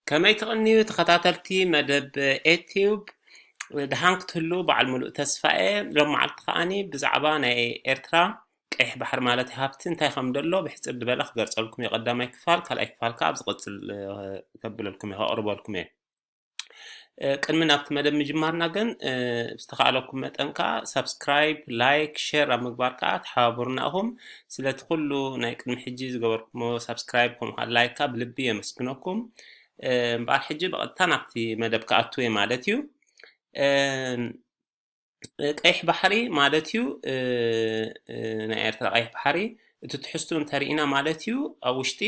ከመይ ትቕንዩ ተኸታተልቲ መደብ ኤቲዩብ? ደሓን ክትህሉ በዓል ሙሉእ ተስፋ እየ። ሎም መዓልቲ ከዓኒ ብዛዕባ ናይ ኤርትራ ቀይሕ ባሕሪ ማለት ሃብቲ እንታይ ከም ደሎ ብሕጽር ዝበለ ክገልጸልኩም እየ። ቀዳማይ ክፋል፣ ካልኣይ ክፋል ከኣ ኣብ ዝቕጽል፣ እ፣ ከብለልኩም እየ፣ ከቕርበልኩም እየ። እ፣ ቅድሚ ናብቲ መደብ ምጅማርና ግን፣ እ፣ ብዝተኻእለኩም መጠን ከኣ ሳብስክራይብ፣ ላይክ፣ ሼር ኣብ ምግባር ከኣ ተሓባበሩና ኢኹም። ስለቲ ኩሉ ናይ ቅድሚ ሕጂ ዝገበርኩሞ ሳብስክራይብ ከምኡ ከኣ ላይክ ከኣ ብልቢ የመስግነኩም። እ፣ እምበኣር ሕጂ ብቐጥታ ናብቲ መደብ ክኣቱ እየ ማለት እዩ። እ፣ ቀይሕ ባሕሪ ማለት እዩ፣ እ፣ እ፣ ናይ ኤርትራ ቀይሕ ባሕሪ እቲ ትሕዝቱ እንተርኢና ማለት እዩ፣ ኣብ ውሽጢ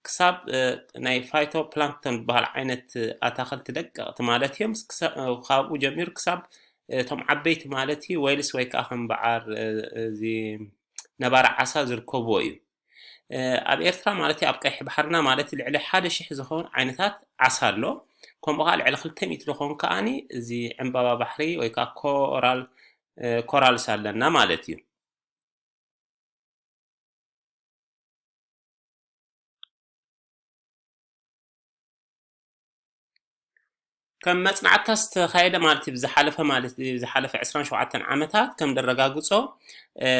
ክሳብ፣ እ፣ ናይ ፋይቶፕላንክቶን ዝበሃል ዓይነት ኣታኽልቲ ደቀቕቲ ማለት እዮም። ክሳ-፣ እ፣ ካብኡ ጀሚሩ ክሳብ፣ እ፣ እቶም ዓበይቲ ማለት እዩ፣ ዌልስ ወይ ከዓ ከም በዓር፣ እ፣ እዚ ነባሪ ዓሳ ዝርከብዎ እዩ። እ፣ ኣብ ኤርትራ ማለት እዩ፣ ኣብ ቀይሕ ባሕርና ማለት እዩ፣ ልዕሊ ሓደ ሽሕ ዝኾኑ ዓይነታት ዓሳ ኣሎ። ከምኡ ከዓ ልዕሊ ክልተ ሚእቲ ዝኾኑ ከዓኒ እዚ ዕምባባ ባሕሪ ወይ ከዓ ኮራል፣ እ፣ ኮራልስ ኣለና ማለት እዩ። ከም መጽናዕታ ዝተኻየደ ማለት እዩ፣ ብዝሓለፈ ማለት እዩ፣ ዝሓለፈ ዕስራን ሸውዓተን ዓመታት ከም ደረጋግጾ፣ እ፣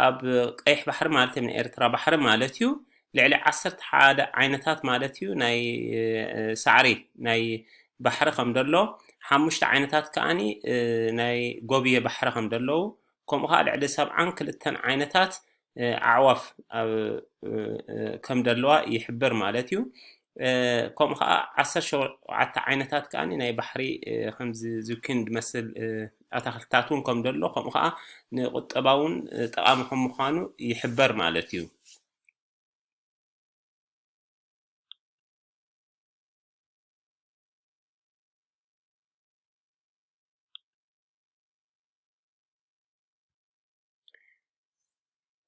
ኣብ ቀይሕ ባሕሪ ማለት እዩ፣ ናይ ኤርትራ ባሕሪ ማለት እዩ፣ ልዕሊ ዓሰርተ ሓደ ዓይነታት ማለት እዩ፣ ናይ፣ እ፣ ሳዕሪ ናይ ባሕሪ ከም ደሎ፣ ሓሙሽተ ዓይነታት ከኣኒ፣ እ፣ ናይ ጎብየ ባሕሪ ከም ደለዉ፣ ከምኡ ከኣ ልዕሊ ሰብዓን ክልተን ዓይነታት፣ እ፣ ኣዕዋፍ ኣብ፣ እ፣ እ፣ ከም ደለዋ ይሕብር ማለት እዩ። እ፣ ከምኡ ከኣ ዓሰርተ ሸውዓተ ዓይነታት ከኣኒ ናይ ባሕሪ፣ እ፣ ከምዚ ዙኪን ዝመስል፣ እ፣ ኣታኽልትታት እውን ከም ደሎ፣ ከምኡ ከኣ ንቁጠባ እውን፣ እ፣ ጠቓሚ ከም ምዃኑ ይሕበር ማለት እዩ።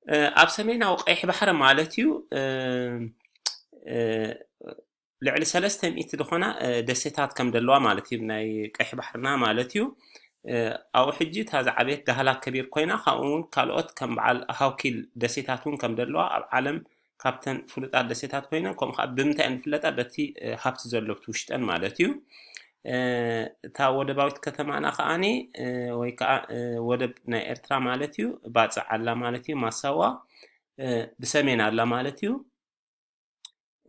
እ፣ ኣብ ሰሜናዊ ቀይሕ ባሕሪ ማለት እዩ፣ እ፣ እ፣ ልዕሊ ሰለስተ ሚእቲ ዝኾና፣ እ፣ ደሴታት ከም ዘለዋ ማለት እዩ፣ ናይ ቀይሕ ባሕርና ማለት እዩ። እ፣ ኣብኡ ሕጂ እታ ዝዓበየት ዳህላክ ከቢር ኮይና፣ ካብኡ እውን ካልኦት ከም በዓል ሃውኪል ደሴታት እውን ከም ዘለዋ ኣብ ዓለም ካብተን ፍሉጣት ደሴታት ኮይነን፣ ከምኡ ከዓ ብምንታይ እየን ዝፍለጣ? በቲ፣ እ፣ ሃብቲ ዘሎ ኣብቲ ውሽጠን ማለት እዩ። እ፣ እታ ወደባዊት ከተማና ከዓኒ፣ እ፣ ወይ ከዓ፣ እ፣ ወደብ ናይ ኤርትራ ማለት እዩ፣ ባጽዕ ኣላ ማለት እዩ፣ ማሳዋ፣ እ፣ ብሰሜን ኣላ ማለት እዩ።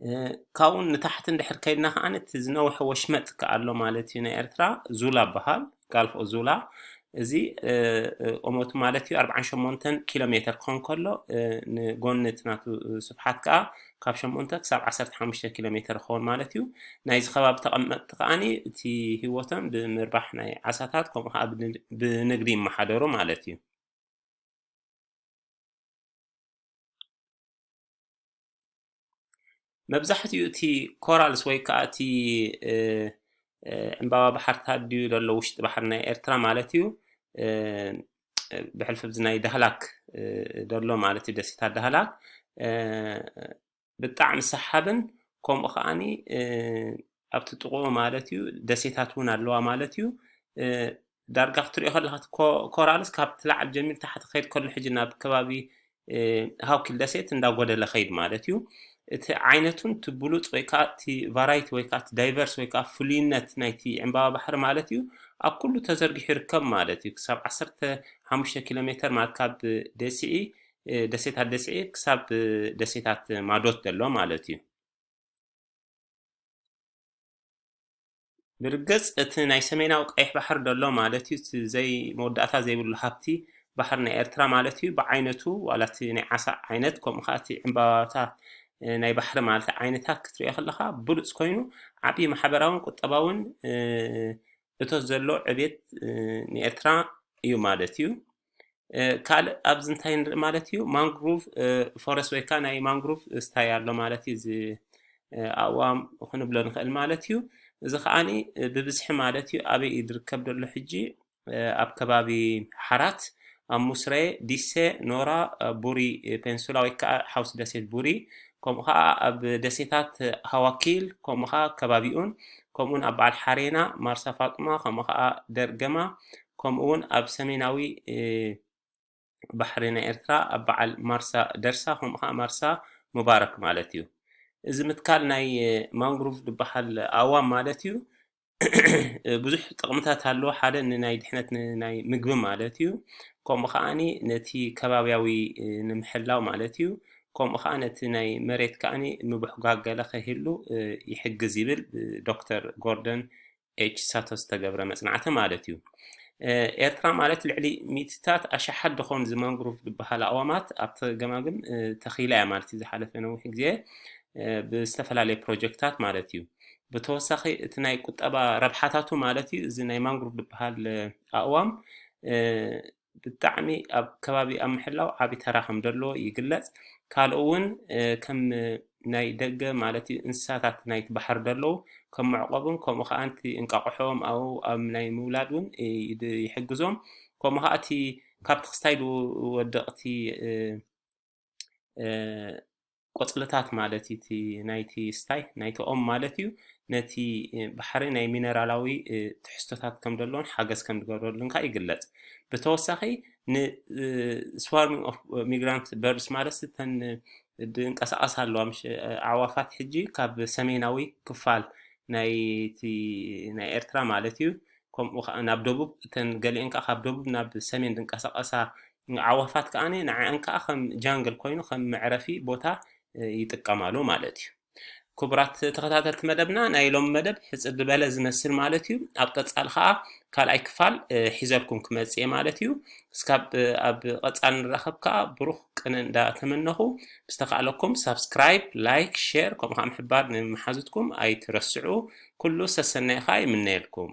እ፣ ካብኡ ንታሕቲ እንድሕር ከይድና ከዓኒ እቲ ዝነውሐ ወሽመጥ ከኣ ኣሎ ማለት እዩ፣ ናይ ኤርትራ ዙላ በሃል፣ ጋልፍ ኦፍ ዙላ። እዚ፣ እ፣ እ፣ ቁመቱ ማለት እዩ ኣርብዓን ሸሞንተን ኪሎ ሜተር ክኸውን ከሎ፣ እ፣ ንጎኒ እቲ ናቱ ስፍሓት ከኣ ካብ ሸሞንተ ክሳብ ዓሰርተ ሓሙሽተ ኪሎ ሜተር ክኸውን ማለት እዩ። ናይዚ ከባቢ ተቐመጥቲ ከኣኒ እቲ ህይወቶም ብምርባሕ ናይ ዓሳታት ከምኡ ከኣ ብን-፣ ብንግዲ ይመሓደሩ ማለት እዩ። መብዛሕትኡ እቲ ኮራልስ ወይ ከኣ እቲ፣ እ፣ እ፣ ዕምባባ ባሕርታት ድዩ ዘሎ ውሽጢ ባሕሪ ናይ ኤርትራ ማለት እዩ፣ እ፣ ብሕልፊ ኣብዚ ናይ ዳህላክ፣ እ፣ ዘሎ ማለት እዩ፣ ደሴታት ዳህላክ፣ እ፣ ብጣዕሚ ሰሓብን ከምኡ ከኣኒ፣ እ፣ ኣብቲ ጥቕኡ ማለት እዩ ደሴታት እውን ኣለዋ ማለት እዩ። እ፣ ዳርጋ ክትሪኦ ከለኻ እቲ ኮ-፣ ኮራልስ ካብቲ ላዕሊ ጀሚሩ ታሕቲ ክኸይድ ከሎ ሕጂ ናብ ከባቢ፣ እ፣ ሃውኪል ደሴት እንዳጎደለ ኸይድ ማለት እዩ። እቲ ዓይነቱን እቲ ብሉጽ ወይ ከዓ እቲ ቫራይቲ ወይ ከዓ እቲ ዳይቨርስ ወይ ከዓ ፍሉይነት ናይቲ ዕምባባ ባሕሪ ማለት እዩ ኣብ ኩሉ ተዘርጊሑ ይርከብ ማለት እዩ። ክሳብ ዓሰርተ ሓሙሽተ ኪሎ ሜተር ማለት ካብ ደስዒ፣ እ፣ ደሴታት ደስዒ ክሳብ ደሴታት ማዶት ዘሎ ማለት እዩ። ብርግጽ እቲ ናይ ሰሜናዊ ቀይሕ ባሕሪ ደሎ ማለት እዩ፣ እቲ ዘይ መወዳእታ ዘይብሉ ሃብቲ ባሕሪ ናይ ኤርትራ ማለት እዩ፣ ብዓይነቱ ዋላ እቲ ናይ ዓሳ ዓይነት፣ ከምኡ ኸዓ እቲ ዕምባባታት፣ እ፣ ናይ ባሕሪ ማለት ዓይነታት ክትሪኦ ከለኻ ብሉጽ ኮይኑ፣ ዓቢ ማሕበራውን ቁጠባውን፣ እ፣ እቶት ዘሎ ዕቤት፣ እ፣ ንኤርትራ እዩ ማለት እዩ። እ፣ ካልእ ኣብዚ እንታይ ንርኢ ማለት እዩ፣ ማንግሩቭ፣ እ፣ ፎረስት ወይ ከዓ ናይ ማንግሩቭ ስታይ ኣሎ ማለት እዩ። እዚ፣ እ፣ ኣእዋም ክንብሎ ንኽእል ማለት እዩ። እዚ ከዓኒ፣ እ፣ ብብዝሒ ማለት እዩ ኣበይ እዩ ዝርከብ ዘሎ ሕጂ? እ፣ ኣብ ከባቢ ሓራት፣ ኣብ ሙስሬ፣ ዲሴ፣ ኖራ፣ እ፣ ቡሪ፣ እ፣ ፔንሱላ ወይ ከዓ ሓውሲ ደሴት ቡሪ፣ ከምኡ ከዓ ኣብ ደሴታት ሃዋኪል፣ ከምኡ ከዓ ከባቢኡን፣ ከምኡውን ኣብ በዓል ሓሬና፣ ማርሳ ፋጡማ፣ ከምኡ ከዓ ደርገማ፣ ከምኡ እውን ኣብ ሰሜናዊ፣ እ፣ ባሕሪ ናይ ኤርትራ ኣብ በዓል ማርሳ ደርሳ፣ ከምኡ ከዓ ማርሳ ሙባረክ ማለት እዩ። እዚ ምትካል ናይ ማንግሩቭ ዝበሃል ኣእዋም ማለት እዩ ብዙሕ ጥቕምታት ኣለዎ። ሓደ ንናይ ድሕነት ናይ ምግቢ ማለት እዩ። ከምኡ ከዓኒ ነቲ ከባብያዊ ንምሕላው ማለት እዩ። ከምኡ ከዓ ነቲ ናይ መሬት ከዓኒ ምብሕጓግ ገለ ከይህሉ ይሕግዝ ይብል ዶክተር ጎርደን ኤች ሳቶ ዝተገብረ መፅናዕቲ ማለት እዩ። ኤርትራ ማለት ልዕሊ ሚእትታት ኣሽሓት ዝኾኑ ዝማንግሩቭ ዝበሃል ኣእዋማት ኣብቲ ገማግም ተኺላ እያ ማለት እዩ። ዝሓለፈ ነዊሕ ግዜ ብዝተፈላለየ ፕሮጀክታት ማለት እዩ። ብተወሳኺ እቲ ናይ ቁጠባ ረብሓታቱ ማለት እዩ፣ እዚ ናይ ማንግሩቭ ዝበሃል ኣእዋም ብጣዕሚ ኣብ ከባቢ ኣብ ምሕላው ዓቢ ተራ ከም ዘለዎ ይግለጽ። ካልኦ እውን ከም ናይ ደገ ማለት እዩ እንስሳታት ናይቲ ባሕሪ ደለዉ ከም መዕቆብን ከምኡ ከዓ ንቲ እንቃቑሖም ኣብኡ ኣብ ናይ ምውላድ እውን ይሕግዞም። ከምኡ ከዓ እቲ ካብቲ ክስታይ ዝወድቕ እቲ ቆፅልታት ማለት እዩ እቲ ናይቲ ስታይ ናይቲ ኦም ማለት እዩ ነቲ ባሕሪ ናይ ሚነራላዊ ትሕዝቶታት ከም ዘለዎን ሓገዝ ከም ዝገብረሉን ከዓ ይግለፅ። ብተወሳኺ ን swarming of migrant birds ማለት እተን ዝንቀሳቐሳ ኣለዋ ምሽ ኣዕዋፋት ሕጂ ካብ ሰሜናዊ ክፋል ናይቲ ናይ ኤርትራ ማለት እዩ ከምኡ ከዓ ናብ ደቡብ እተን ገሊአን ከዓ ካብ ደቡብ ናብ ሰሜን ዝንቀሳቐሳ ዓዋፋት ከዓ ንዐን ከዓ ከም ጃንግል ኮይኑ ከም መዕረፊ ቦታ ይጥቀማሉ ማለት እዩ። ክቡራት ተኸታተልቲ መደብና ናይ ሎም መደብ ሕፅር ዝበለ ዝመስል ማለት እዩ። ኣብ ቀፃል ከዓ ካልኣይ ክፋል ሒዘልኩም ክመፅእ ማለት እዩ። እስካብ ኣብ ቀፃል ንራኸብ ከዓ ብሩኽ ቅነ እንዳተመነኹ ብዝተኻእለኩም ሳብስክራይብ፣ ላይክ፣ ሼር ከምኡ ከዓ ምሕባር ንምሓዙትኩም ኣይትረስዑ። ኩሉ ሰሰናይ ከዓ ይምነየልኩም።